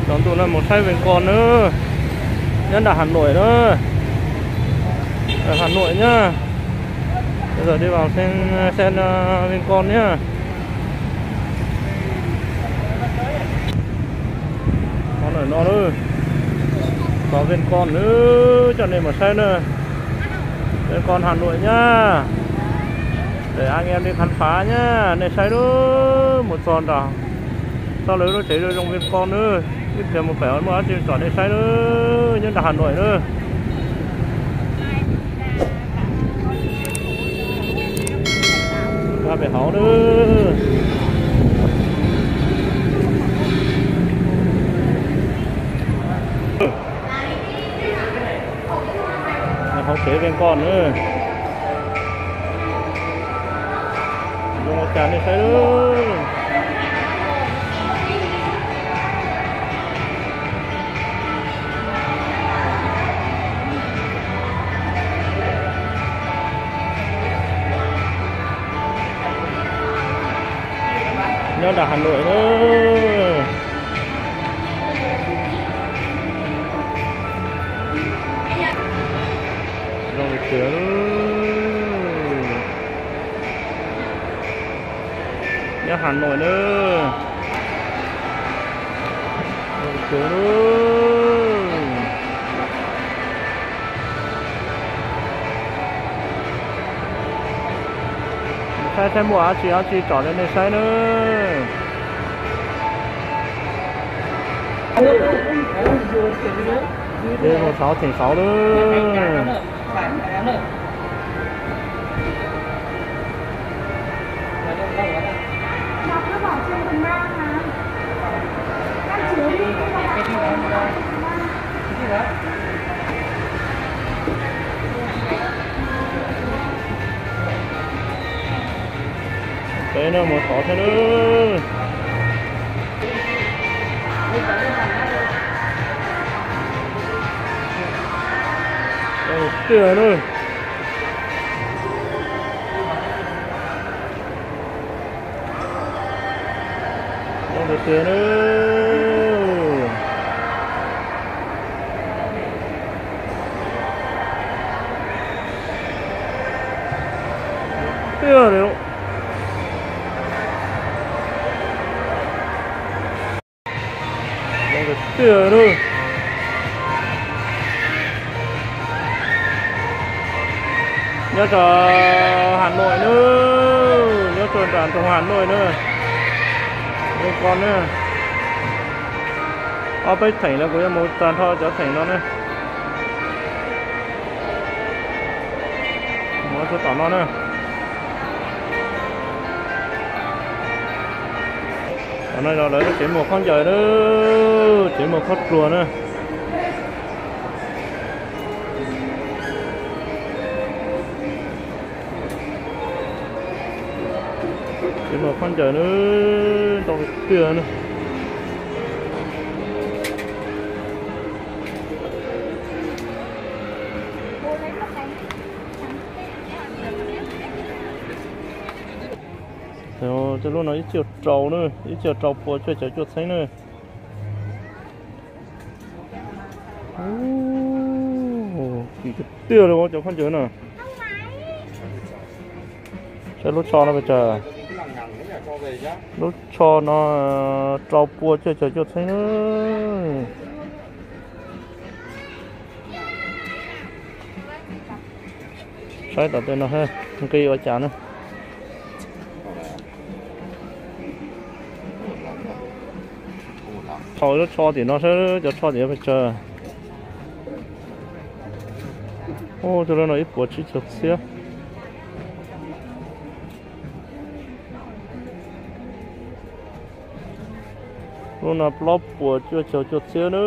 Cov ntu no mus saib Vees Kos na, nyob nram Hà Nội na, Hà Nội nhá. Bây giờ đi vào xem, xem, ờ, Vees Kos nhá. Có nổi no nữa. Có Vees Kos nữa, cho nên mà xem nữa. Vees Kos Hà Nội nhá. Để anh em đi khám phá nhá. Nên xem nữa, một giòn đỏ. Sau lưới lối chế rồi dòng Vees Kos nữa. Giới thiệu một pẻo mua áo trên chọn để xem nữa. Nhất là Hà Nội nữa. Ra về hậu nữa. Hauv tsev Vees Kos na. Zoo ua cas nej saib lawm. Nyob nram Hà Nội na. Zoo tiag. Nyob Hà Nội na. Zoo tiag. Saib saib muaj dab tsi dab tsi tsom rau nej saib na. Mus saud theem saud lawm. Peb no mus tod thiab na. Tiag na. Zoo tiag tiag na. Tiag li. Zoo tiag tiag na. Nyob rau Hà Nội na, nyob rau nram nroog Hà Nội na. Zoo ko na. Ob peb theem lawm kuv yuav mus tag nrho cov theem no na. Mus rau tom no na. Tom no yog lawv tsev muag khaub ncaws na, tsev muag khaub dluag na. Tsev muag khaub ncaws na, ntau tiag na. Cov lub no ib txhiab rau na, ib txhiab rau pua cuaj caum cuaj txheeb na. Kim tiag tiag li cov khaub ncaws na. Saib lub tsho no pes tsawg. Lub tsho no rau pua cuaj caum cuaj txheeb na. Saib tom tej no nqi ua cas na. Thaum lub tsho tim no saib cov tsho tim pes tsawg. Ub, cov lub no ib puas tsib caug txhiab. Lub no plaub puas cuaj caug cuaj txhiab na.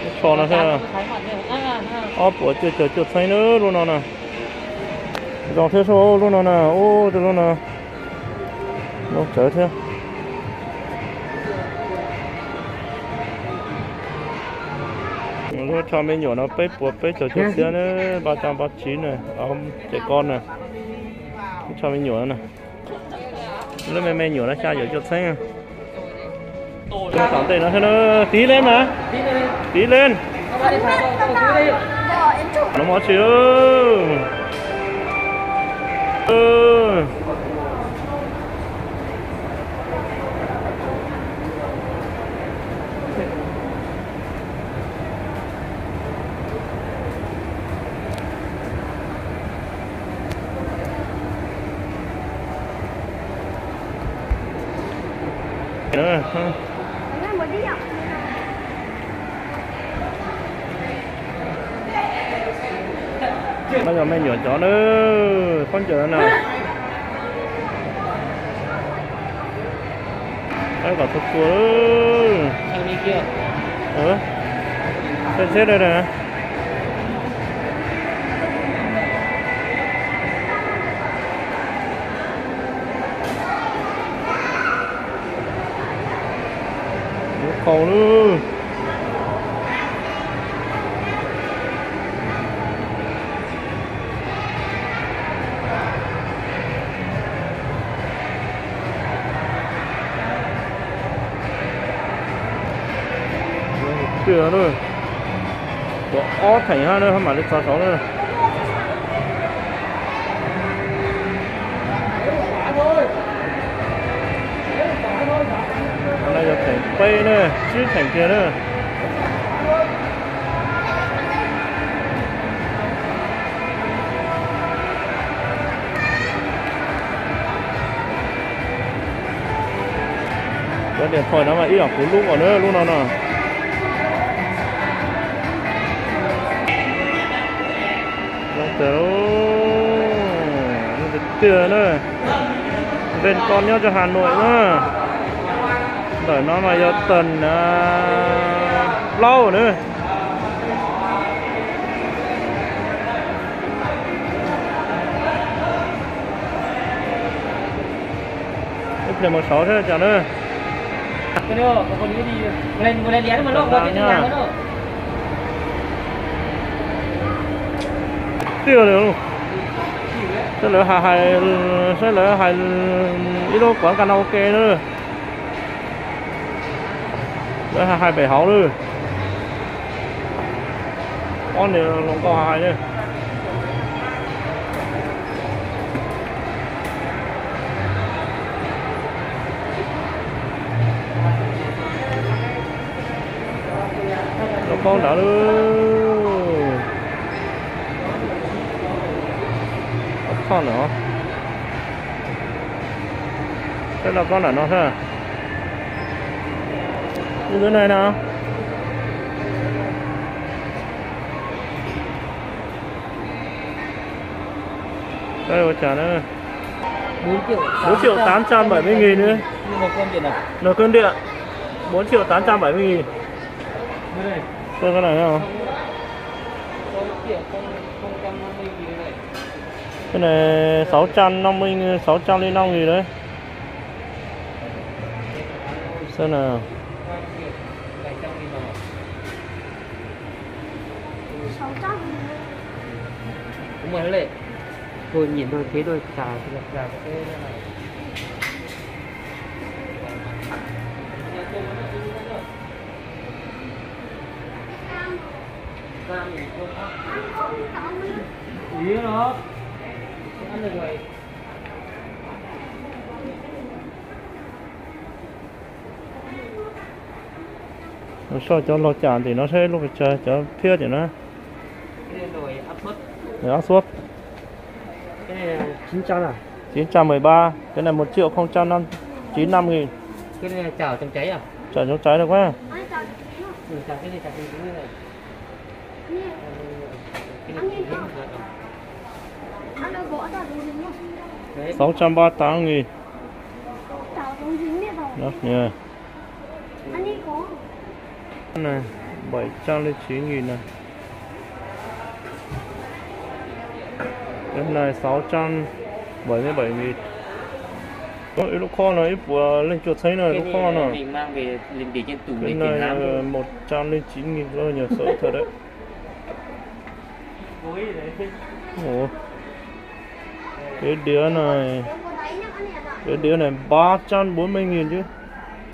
Lub tsho no ob puas cuaj caug cuaj txheeb na lub no na. Zoo thiab sub lub no na, ub, cov lub no zoo tsawv thiab. Lub tsho me nyuam no peb puas peb caug cuaj txhiab na, ba cov npab tsiv na, ces ko na. Lub tsho me nyuam na. Lub me me nyuam no xya caum cuaj txheeb. Tom ntej no thiab na, tiv leej mas, tiv leej. No mov tsis. No yog me nyuam cov na, khaub ncaws na. Qaib kom txhua txhua. Xeb tsheb dawb na. Lub qau lub. Tiag na. Tuav ob theem hab na, mam li txog saud na. No yog theem peb na, tsib theem kiag na. Cov diam thoi no mas ib yam kuv lub os na, lub no no. Tiag tiag na. Ven ko nyob rau Has Nuam na. Ntawm no mas yog tag plaub na. Ib pliag mus saud thiab cas na. Tiag li. Saib lawv hais, saib lawv hais ib lub quán karaoke na. Lawv hais hais pem hauv lawm. Ob niag hluas nkauj hais hais na. Lub paub nrad lawm. Thoj no. Peb loj kob nram no xwb. Ib lub no no. Ua cas na? Bốn triệu tám trăm bảy mươi nghìn nữa. Nồi cơm điện bốn triệu tám trăm bảy mươi nghìn. Tôi cái này không? Cái này sáu trăm năm mươi nghìn, sáu trăm linh năm nghìn đấy. Xem nào. Sáu trăm. Đúng rồi, lệ. Thôi nhịn thôi, thế thôi, chả. Ý đó. Ăn được rồi. Sau cov log cham tim no seb lub pes tsawg cov phiab tim no. Áp suất. Cái này là chín trăm à? Chín trăm mười ba, cái này một triệu không trăm chín mươi lăm nghìn. Cái này là chảo chống cháy à? Chảo chống cháy được quá. Ừ, chảo cái này chảo chống cháy này. Cái này chống cháy được à? Đấy. Sáu trăm ba tám nghìn. Đó, nè. Này, bảy trăm lẻ chín nghìn này. Cái này sáu trăm bảy mươi bảy nghìn. Ib lub khob no ib puas leej cuaj txheeb na, lub khob no. Cái này một trăm lẻ chín nghìn, có nhiều sổ thật đấy. Ủa. Cái đĩa này, cái đĩa này ba trăm bốn mươi nghìn chứ.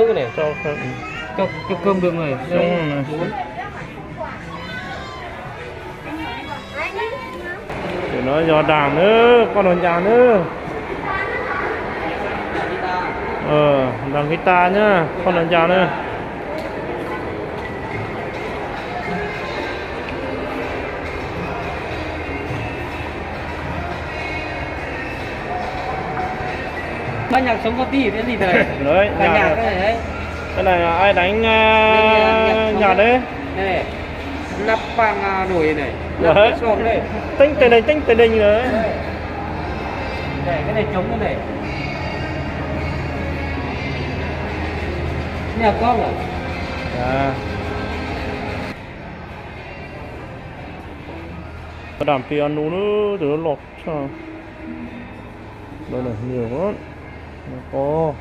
nước này. Cho, cho, cho cơm được rồi. Xyoob. Cov no yog daag nawb, qoj nrog ncas nawb. Daag guitar nyab, qoj nrog ncas nawb. Ban nhạc sống có tí, cái gì thế này? Đấy, Ban nhạc nhạc này, đấy. Cái này là ai đánh, ờ, Cái này là nhạc sống nhạc đấy. Này. Nắp pang, à, nổi này. Nắp Đấy. Cái son này. Tính tình hình, tính tình hình rồi đấy. Đây. Này, cái này trống cái này. Nhà con à? Dạ. Có đàn piano nữa, từ đó lọt sao. Đó là nhiều lắm. Nó có.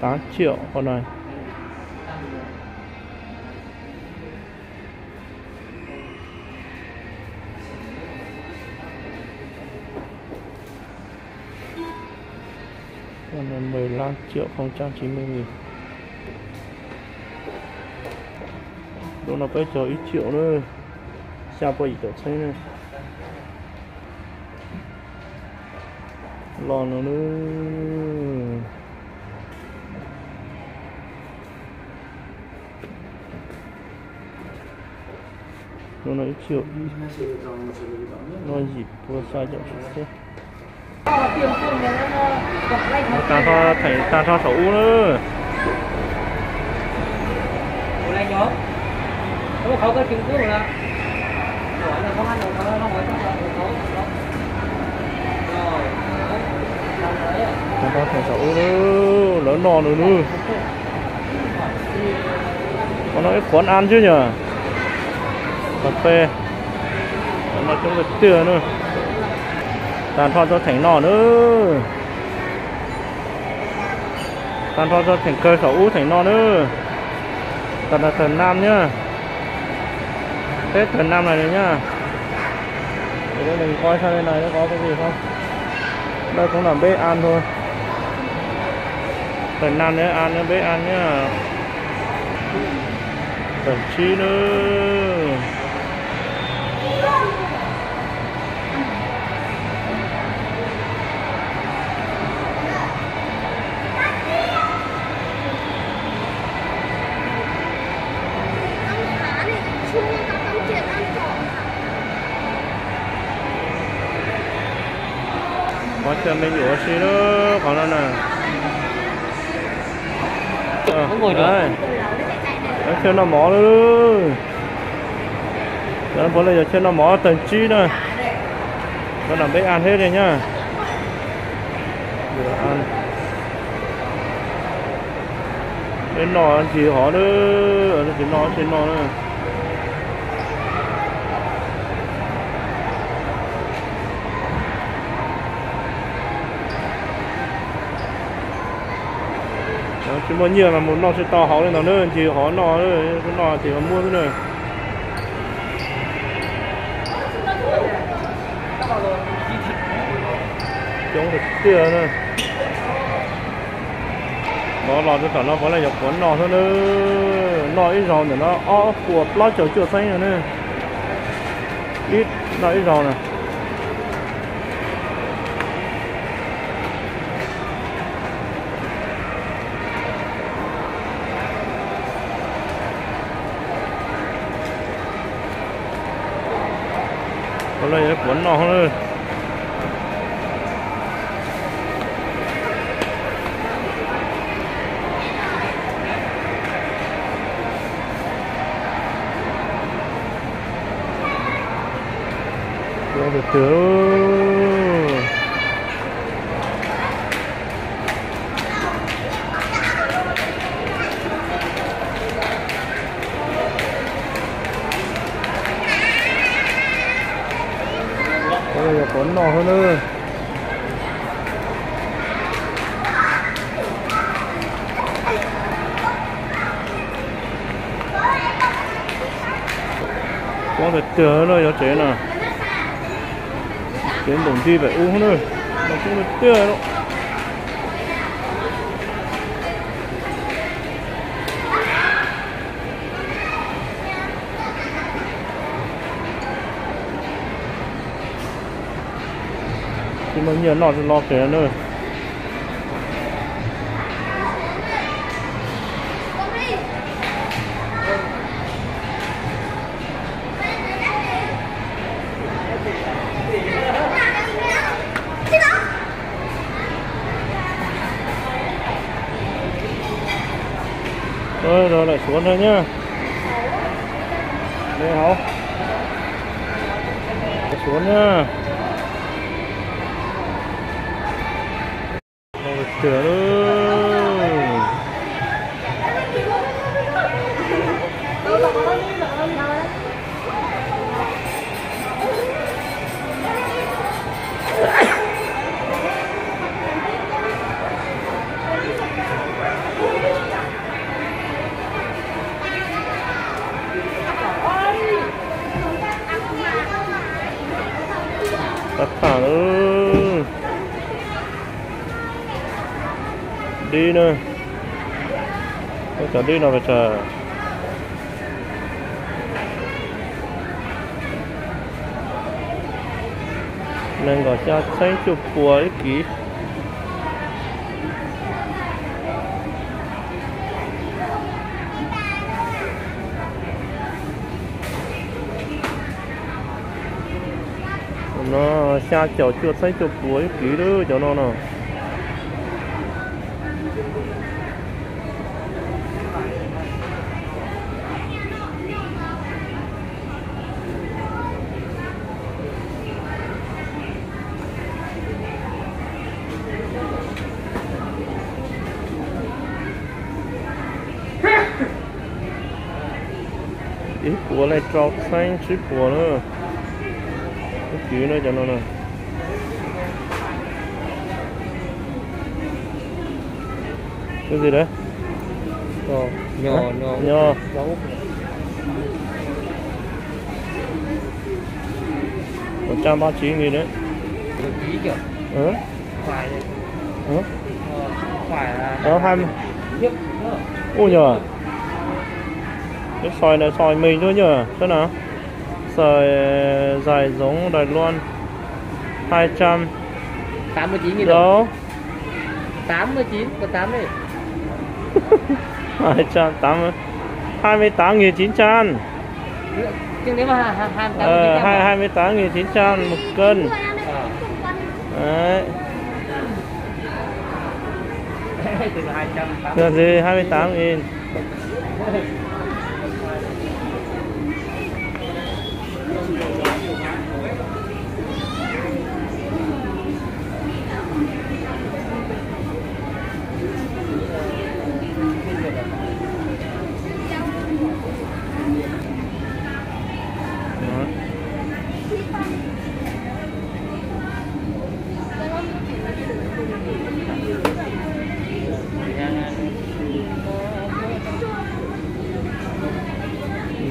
Tám triệu con này. Con này mười lăm triệu không trăm chín mươi nghìn. Lub no peb caug ib triệu na. Xya pua yim caum txheeb na. Los no na. Lub no ib triệu ib. No yim pua xya caum tsib txheeb. Tag nrho theem tag nrho saum ub na. Tag nrho theem saum ub na, lawv noj nws na. Qhov no ib quán ăn chứ nhỉ? Cà phê. Qhov no coob tiag tiag na. Tag nrho txog theem no na. Tag nrho txog theem kawg saum ub theem no na. Tag nrho theem nam nhá. Teb theem nam này này nhá. Để cho mình coi sang bên này nó có cái gì không. Đây cũng là bếp ăn thôi. Phần năm nữa ăn nữa, bếp ăn nhá. Phần chín nữa. Qhov chaw me nyuam ua si lawm qhov no na. Lawv chaw noj mov lawm. Cov no puav leej yog chaw noj mov tag tsib na. Có làm bếp ăn hết đây nhá. Rửa ăn. Noj ncig hov na, tsis noj tsis noj na. Tsis muaj nyiaj mas mus noj tsis tau hauv li ntawd na, ncig hov noj, noj ces muab xwb na. Coob tiag tiag na. Nov los rau tom no puav leej yog puav noj xwb na. Noj ib zaug ntawm no ob puas plaub caug cuaj txheeb no na. Ib, noj ib zaug na. Puav leej yog puav noj na. Puav tiag tiag. Puav noj xwb na. Coob tiag tiag no, yog tsev no. Tsev ntaus nti pem ub na. No coob tiag tiag no. Tsis muaj nyiaj noj tsis los tsev na. Lawm suav na nyab. Li hauv. Suav na. Tiag. Tab tom dib na. Cov dib no pes tsawg? Nees nkaum xya txheeb cuaj puas ib kiv. No xya caum cuaj txheeb cuaj puas ib kiv lawm cov no no. Ib puas li rau txheeb tsib puas na. Ib kiv na cov no na. Cái gì đấy? Ờ, nho, hả? Nho, nho. Rau ub. Một trăm ba chín nghìn đấy. Một ký kìa. Hả? Phải. Hả? Ờ, phải là đó, hai mươi. Ui giời. Cái xoài này xoài mình thôi nhỉ? Xem nào. Xoài, ờ, dày giống Đài Loan. Hai trăm. Tám mươi chín nghìn đồng. Đâu? Tám mươi chín, có tám đi. Hai trăm tám mươi. Hai mươi tám nghìn chín trăm. Chứ nếu mà hai, hai, hai mươi tám nghìn chín trăm. Ờ, hai, hai mươi tám nghìn chín trăm một cân. Ờ. Đấy. Từ hai trăm tám mươi. Là gì? Hai mươi tám nghìn.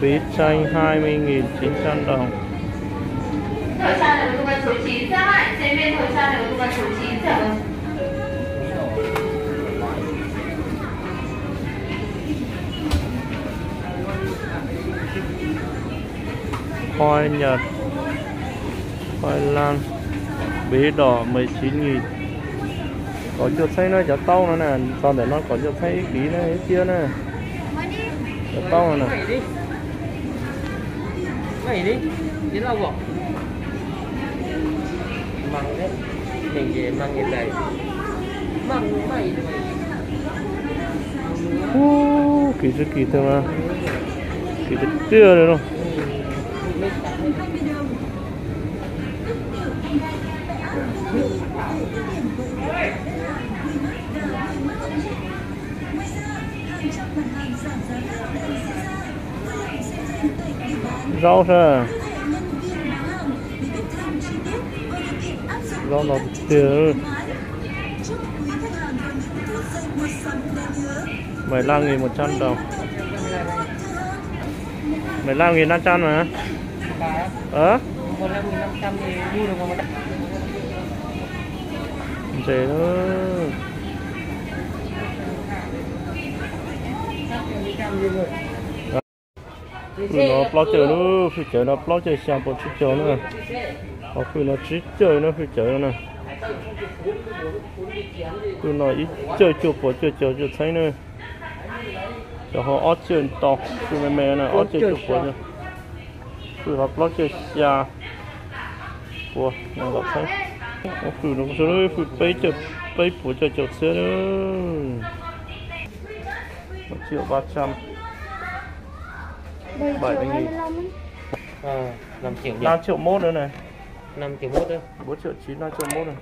Bí chanh hai mươi nghìn chín trăm đồng. Khoai Nhật, khoai lang, bí đỏ mười chín nghìn. Kaum cuaj txheeb na, cov taub no na, txog ntawm no kaum cuaj txheeb ib kiv na, ib tiab na. Cov taub no na. Ub, kiv tsis kiv tag mas, kiv tiag tiag li no. Zaub sab, zaub no tiag. Mười lăm nghìn một trăm đồng. Mười lăm nghìn năm trăm mà. Ờ? Ntses. Hwj no plaub caug na, hwj cawv no plaub caug xya puas tsib caug na. Ho hwj no tsib caug na, hwj cawv no na. Hwj no ib caug cuaj puas cuaj caug cuaj txheeb na. Cov ho ob caug tau, hwj me me na, ob caug cuaj puas. Hwj ho plaub caug xya puas nees nkaum txheeb. Hwj no kuj hwj peb caug, peb puas cuaj caug txhiab na. Một triệu ba trăm. Bảy mươi nghìn. Ờ, năm triệu nhỉ? Năm triệu mốt nữa này. Năm triệu mốt nữa. Bốn triệu chín, năm triệu mốt này.